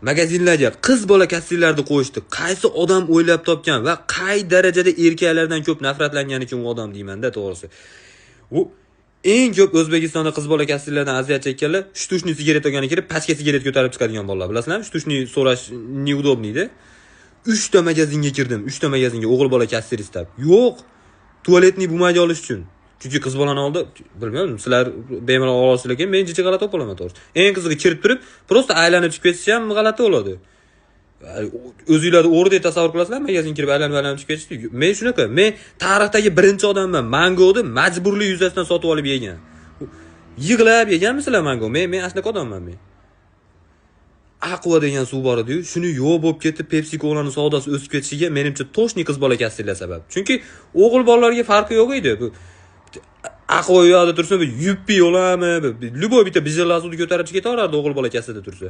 Magazinlarga qiz bola kassirlarni qo'yishdi. Qaysi odam o'ylab topgan va qay darajada erkaklardan ko'p nafratlangan ekan u odam deyman-da, to'g'risi. U eng ko'p O'zbekistonda qiz bola kassirlardan aziyat chekkanlar штучный sigaret olgani kirib, pastga sigaret ko'tarib chiqadigan bolalar. Bilasizlarmi? Штучный so'rash неудобный da. 3 ta magazinga kirdim, 3 ta magazinga o'g'il bola kassir istab. Yo'q. Туалетный бумага olish uchun. Chunki qiz bolani oldi, bilmayman, sizlar bemalol olasizlar lekin men jicha g'alati bo'lib qolaman, to'g'risi. Eng qizig'i, kirib turib, просто aylanib chiqib ketishsa ham g'alati bo'ladi. O'zinglarni o'g'ridek tasavvur qilasizlar, magazin kirib aylanib aylanib chiqib ketishdi. Men shunaqa, men tarixdagi birinchi odamman, mangoni majburlik yuzasidan sotib olib yegan. Yig'lab yeganmisizlar mango? Men shunaqa odamman men. Aqua degan suv bor edi-yu, shuni yo'q bo'lib ketib, Pepsi Cola'ni savdosi o'sib ketishiga menimcha точно qiz bola kassirlar sabab. Chunki o'g'il bolalarga farqi yo'q edi. Bu Aqua u yoqda tursa, bu yuppi yo'lami, любой bitta bijilla suvni ko'tarib chiqib ketaverardi o'g'il bola kassada tursa.